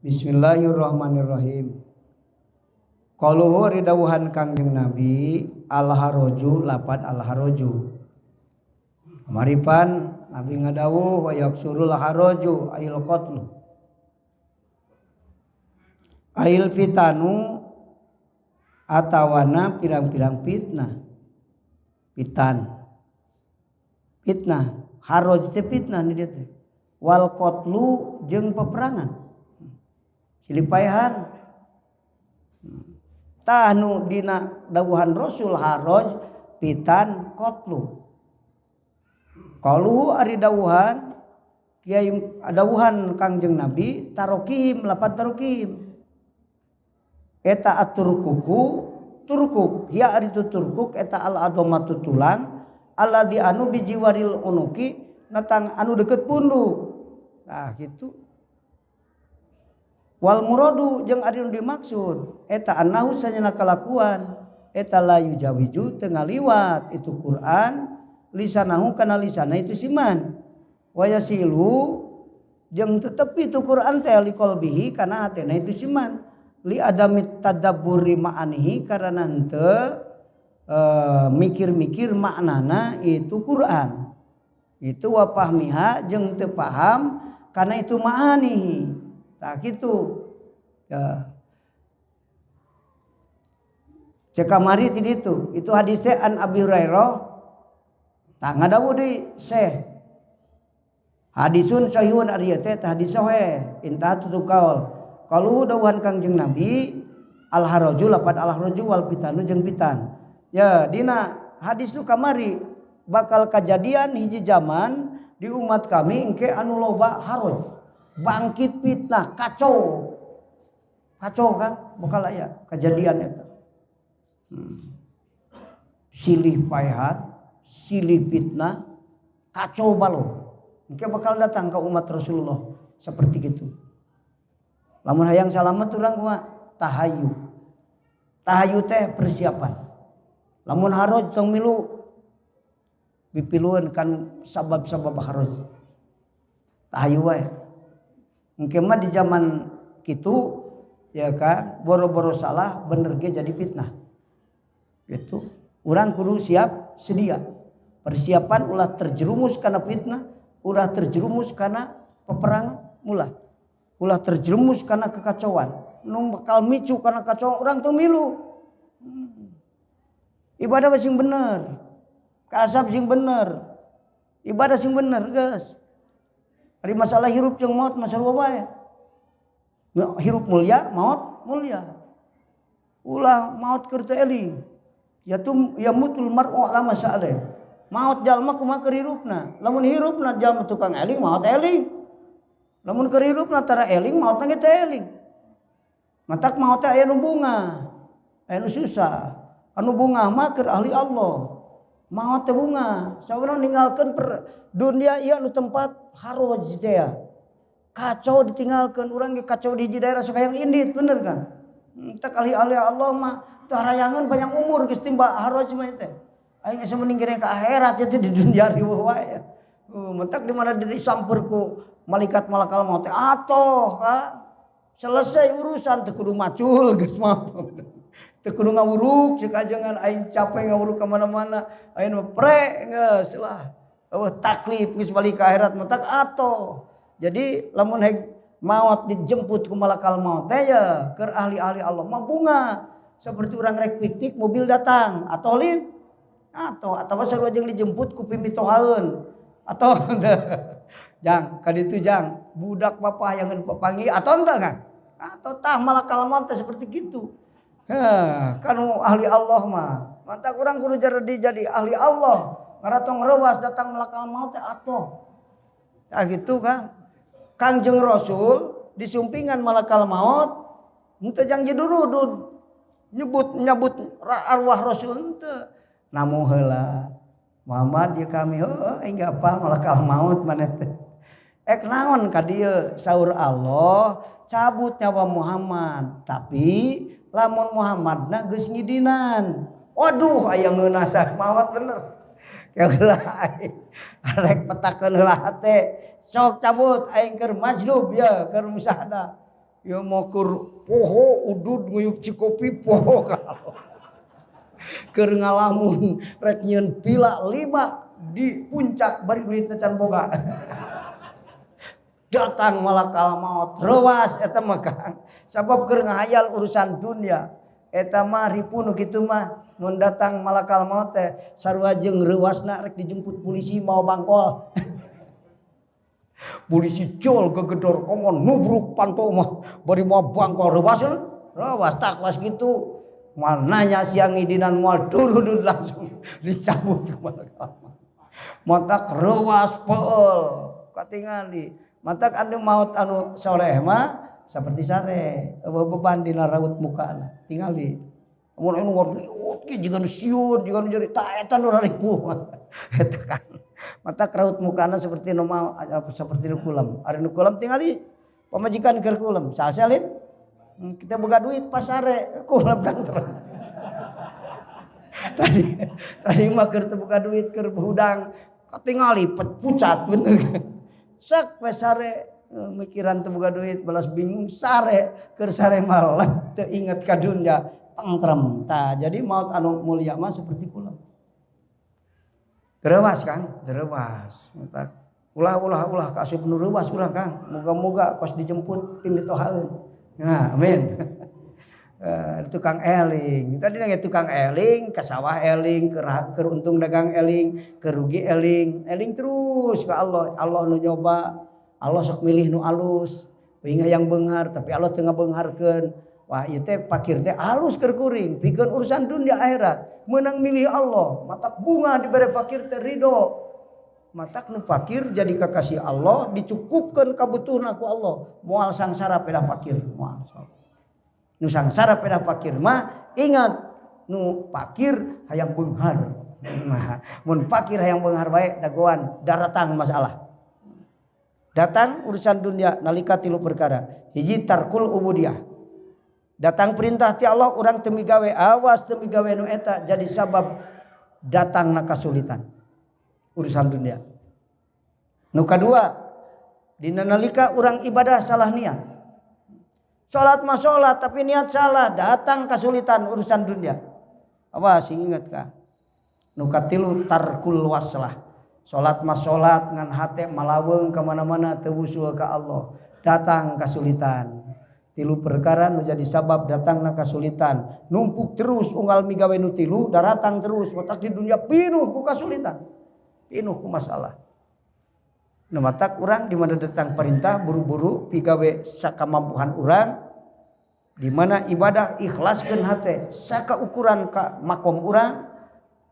Bismillahirrahmanirrahim. Qaluhu ridawuhan Kangjeng Nabi al-haraju lapad al-haraju. Maripan Nabi ngadawuh wa yaksurul haraju ail qatlu. Ail fitanu atawana pirang-pirang fitnah. Fitan. Fitnah, haraj teh fitnah ni dieu teh. Wal qatlu jeung peperangan. Silipaehan. Tah nu dina dawuhan Rasul haraj fitan qatlu. Qaluhu ari dawuhan kiai dawuhan Kangjeng Nabi tarokihim lapat tarokihim. Eta aturkuku turkuk ya ari tu turkuk eta al adomatu tulang alladzi anu bijiwaril unuki natang anu deket punduk. Nah gitu. Wal muradu jeung ari nu dimaksud eta annahu sanyana kalakuan eta la yujawiju teu ngaliwat itu Quran lisanahu kana lisana itu siman wa yasilu jeung tetep itu Quran teh liqalbihi kana hatena itu siman li adami tadabburi ma'anihi karena henteu mikir-mikir maknana itu Quran itu wa fahmiha jeung teu paham kana itu ma'anihi. Tah kitu. Ya. Cek kamari ti ditu. Itu hadisnya an Abi Hurairah. Tah ngadawuh deui Syekh. Hadisun sahihun ari teh hadis sahih. Intah tutup kaul. Qalu dawuhan Kangjeng Nabi al haraju lapad al haraju wal fitanu jeung fitan. Ya dina hadis nu kamari bakal kajadian hiji zaman di umat kami engke anu loba haraj. Bangkit fitnah, kacau. Kacau kan bakal aya kejadian eta. Silih paehan, silih fitnah, kacau balau. Engke bakal datang ke umat Rasulullah seperti gitu. Lamun hayang salamet urang kumaha? Tahayu. Tahayu teh persiapan. Lamun haraj tong milu pipilueun kan sabab-sabab haraj. Tahayu wae. Engke mah di zaman kitu ya kan boro-boro salah bener ge jadi fitnah. Gitu. Urang kudu siap sedia. Persiapan ulah terjerumus karena fitnah, ulah terjerumus karena peperangan, ulah. Ulah terjerumus karena kekacauan. Nu bakal micu karena kacauan urang teu milu. Ibadah sing bener. Kasab sing bener. Ibadah sing bener, geus. Ari masalah hirup jeung maut masalah wae. Hirup mulia, maut mulia. Ulah maut keur teu eling. Ya tu ya mutul mar'u ala masaleh. Maut jalma kumaha keur hirupna. Lamun hirupna jalma tukang eling, maut eling. Lamun keur hirupna tara eling, mautna ge teu eling. Matak maut teh aya nu bunga, aya nu susah. Anu bunga mah keur ahli Allah. Maut teh bunga. Saurang ninggalkeun per dunia ieu nu tempat haroj teh ya. Kacau ditinggalkeun urang ge kacau di hiji daerah sok hayang indit bener kan. Teh ahli-ahli Allah mah teu harayangan panjang umur geus timba haroj mah teh. Aing geus mending kene ka akhirat teh di dunia riweuh wae. Mentak di mana disamper ku malaikat malakal maut teh atoh kan. Selesai urusan teu kudu macul geus mah. Teu kudu ngawuruk ceuk ajengan aing capek ngawuruk ka mana-mana. Aing mah pre geus lah. Eueuh taklif geus balik ka akhirat mah tak atoh. Jadi lamun heg maot dijemput ku malakal maut teh ya keur ahli-ahli Allah mah bunga. Seperti urang rek piknik mobil datang atau lin atau sarua jeung dijemput ku pimitohaeun atau jang ka ditu jang budak bapak yang papanggih atau entah kan atau tah malakal maut teh seperti gitu. Heh, kanu ahli Allah mah mantap urang kudu jadi ahli Allah ngaratong rewas datang malakal maut teh atoh. Nah gitu kan. Kangjeng Rasul disumpingan malakal maut henteu jang jidurudud nyebut arwah Rasul henteu. Namu heula Muhammad ieu kami heueuh aing ge apal malakal maut maneh teh. Ek naon ka dieu saur Allah cabut nyawa Muhammad tapi lamun Muhammadna geus ngidinan. Waduh aya ngeunah maot bener. Heula aing rek petakeun heula hate. Sok cabut aing keur majdub ya keur musyahadah. Ya mau keur poho udud nguyup cikopi poho ka Allah. Keur ngalamun rek nyieun pila 5 di puncak bari duitna can boga. Datang malakal maut reuas eta mah Kang. Sabab keur ngahayal urusan dunia. Eta mah ripuh nu kitu mah mun datang malakal maut teh sarua jeung reuasna rek dijemput polisi mau bangkol. Polisi jol gegedor komon nubruk panto mah bari mawa bangkol reuas reuas takwas gitu. Moal nanya siang idinan moal turun langsung dicabut ke malakal maut. Matak reuas peul katingali. Matak anu maut anu soleh mah seperti sare, eueuh beban dina raut mukana. Tingali. Mun anu ngariut ge jiga nu sieun, jiga nu nyeri, tah eta nu raripuh. Eta kan. Matak raut mukana seperti nu mau, seperti nu kulem. Ari nu kulem tingali pamajikan keur kulem. Saha lin? Kita boga duit pas sare kulem tangterang. Tadi mah keur teu boga duit keur hudang katingali pucat bener. Sak we sare mikiran teu boga duit balas bingung sare keur sare mah teu inget ka dunya tentrem. Tah jadi maut anu mulia mah seperti kulem. Reuas Kang, reuas. Ulah ulah ulah ka asup nu reuas urang Kang. Moga-moga pas dijemput pimitohaeun. Nah, amin. Tukang eling. Tadi nanya tukang eling, ke sawah eling, keur untung dagang eling, keur rugi eling, eling terus ke Allah. Allah nu nyoba, Allah sok milih nu alus, uing hayang beunghar tapi Allah teu ngabeungharkeun. Wah, ieu teh fakir teh alus keur kuring, pikeun urusan dunia akhirat. Meunang milih Allah, matak bunga dibere fakir teh ridho. Matak nu fakir jadi kakasih Allah, dicukupkeun kabutuhna ku Allah. Moal sangsara peda fakir, moal. Nu sangsara peda fakir mah ingat nu fakir hayang beunghar. Nah, mun fakir hayang beunghar bae dagoan daratang masalah. Datang urusan dunia nalika tilu perkara. Hiji tarkul ubudiyah. Datang perintah ti Allah urang teu migawe, awas teu migawe nu eta jadi sabab datangna kasulitan urusan dunia. Nu kadua, dina nalika urang ibadah salah niat. Salat mah salat tapi niat salah, datang kasulitan urusan dunia. Awas ingat ka. Nu katilu tarkul waslah. Salat mah salat ngan hate malaweung ka mana-mana teu wusul ka Allah. Datang kasulitan. Tilu perkara nu jadi sabab datangna kasulitan. Numpuk terus unggal migawe nu tilu, daratang terus otak di dunia pinuh ku kasulitan. Pinuh ku masalah. Nu matak urang di mana datang perintah buru-buru pigawe sakamampuhan urang, di mana ibadah ikhlaskeun hate saka ukuran ka makom urang,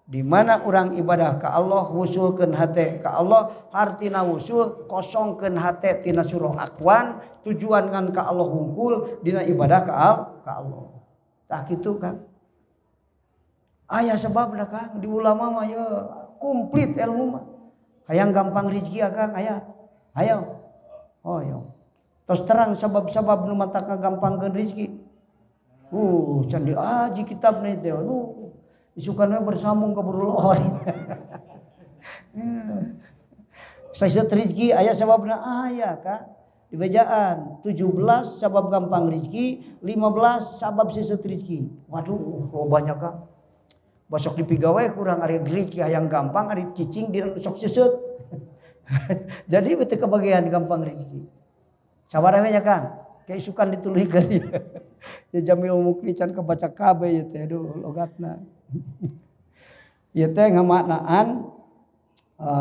di mana urang ibadah ka Allah wusulkeun hate ka Allah, hartina wusul kosongkeun hate tina surah akwan, tujuan ngan ka Allah hungkul dina ibadah ka Allah. Tah kitu Kang. Aya sebabna Kang, di ulama mah ye komplit ilmu mah. Hayang gampang rezeki Kang aya. Ayo. Oh yo. Tos terang sabab-sabab nu matak ngagampangkeun rezeki. Can diaji kitabna teh. Aduh, isukan we bersambung ka burulohor. Saset rezeki aya sababna aya Kang. Di bejaan 17 sabab gampang rezeki, 15 sabab seset rezeki. Waduh, lo banyak Kang. Besok dipigawe kurang ari rezeki hayang gampang ari cicing di sok seset. Jadi betul kebagian gampang rezeki. Sabar we nya Kang. Keisukan dituluykeun ya. Ya Jamil Mukni can kebaca kabeh ya teh aduh logatna. Ieu teh ngamaknaan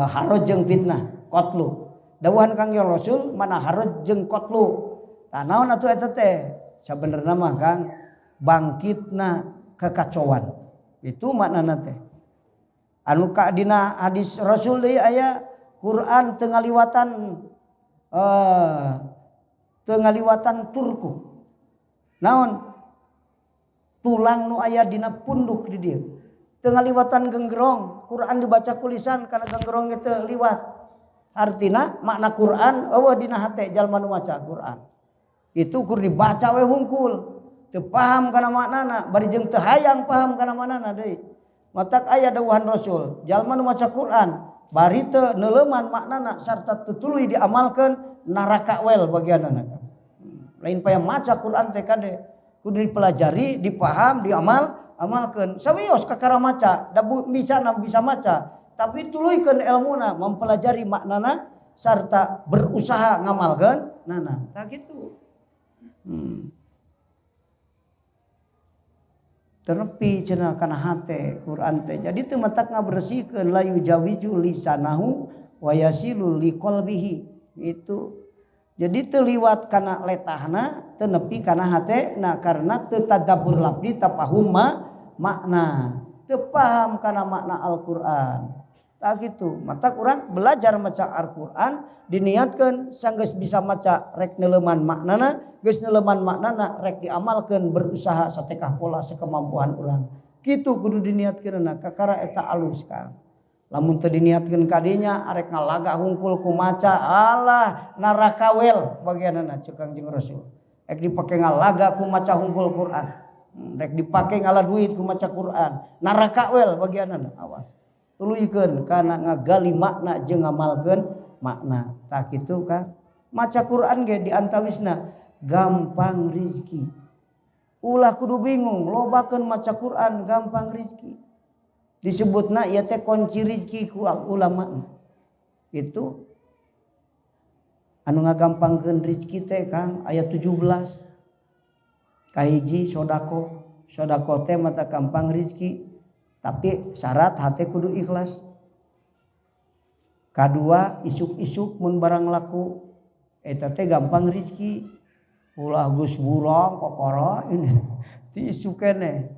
haraj jeung fitnah, qatlu. Dawuhan Kang Rasul mana haraj jeung qatlu. Tah naon atuh eta teh? Sabenerna mah Kang bangkitna kekacauan. Itu maknana teh. Anu ka dina hadis Rasul deui aya Quran teu ngaliwatan turku. Naon? Tulang nu aya dina punduk di dieu. Teu ngaliwatan genggerong, Quran dibaca ku lisan kana genggerong teu liwat. Artina makna Quran eueuh dina hate jalma nu maca Quran. Itu kur dibaca we hungkul. Teu paham kana maknana, bari jeung teu hayang paham kana maknana deui. Matak aya dawuhan Rasul, jalma nu maca Quran bari teu neuleuman maknana sarta teu tuluy diamalkeun neraka wel bagianana. Lain payah maca Quran teh kade. Kudu dipelajari, dipaham, diamal, amalkeun. Sawios kakara maca, da bisa bisa maca, tapi tuluykeun elmuna, mempelajari maknana sarta berusaha ngamalkeun nana. Tah kitu. Ternepi cenah kana hate Quran teh. Jadi teu matak ngabersihkeun la yujawiju lisanahu wa yasilu liqalbihi. Itu. Jadi teu liwat kana letahna, teu nepi kana hate, nah karena teu tadabbur lafzi tafahum makna. Teu paham kana makna Al-Qur'an. Tah kitu. Matak urang belajar maca Al-Qur'an diniatkeun sanggeus bisa maca rek neuleuman maknana, geus neuleuman maknana rek diamalkeun berusaha satekah pola sekemampuan urang. Kitu kudu diniatkeunna kakara eta alus Kang. Lamun teu diniatkeun kadinya arek ngalaga hungkul ku maca alah neraka wel bagianana ceuk Kangjeng Rasul. Rek dipake ngalaga ku maca hungkul Quran. Rek dipake ngala duit ku maca Quran. Neraka wel bagianana awas. Tuluykeun kana ngagali makna jeung ngamalkeun makna. Tah kitu Kang. Maca Quran ge diantawisna gampang rizki. Ulah kudu bingung, lobakeun maca Quran gampang rizki. Disebutna ieu teh kunci rizki ku ulama. Itu anu ngagampangkeun rizki teh Kang ayat 17. Kahiji sodako. Sodako teh mata gampang rizki. Tapi syarat hate kudu ikhlas. Kadua isuk-isuk mun barang laku eta teh gampang rizki. Ulah geus burang kokoro ini ti isuk keneh.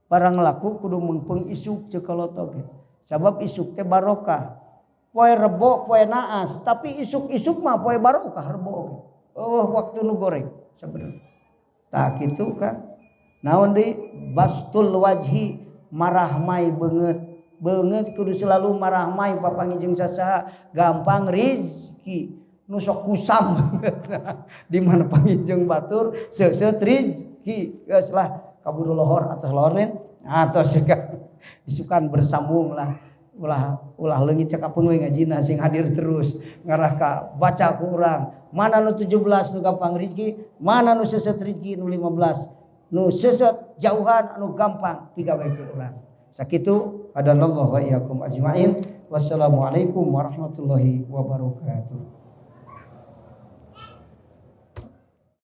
Barang laku kudu meungpeung isuk ceuk kaloto ge. Sabab isuk teh barokah. Poe rebo poe naas, tapi isuk-isuk mah poe barokah rebo oge. Oh waktu nu goreng sebenarnya. Tah kitu Kang. Naon deui bastul wajhi marahmai beungeut. Beungeut kudu selalu marahmai papanggih jeung sasaha gampang rizki. Nu sok kusam di mana panggih jeung batur seuseut rizki. Geus lah kaburu lohor atas lohor nin atos isukan bersambung lah. Ulah ulah leungit cek kapeung we ngajina sing hadir terus ngarah ka baca ku urang. Mana nu 17 nu gampang rizki, mana nu seuseut rizki nu 15. Nu seuseut jauhan anu gampang pigawe ku urang. Sakitu hadanallahu wa iyyakum ajmain. Wassalamualaikum warahmatullahi wabarakatuh.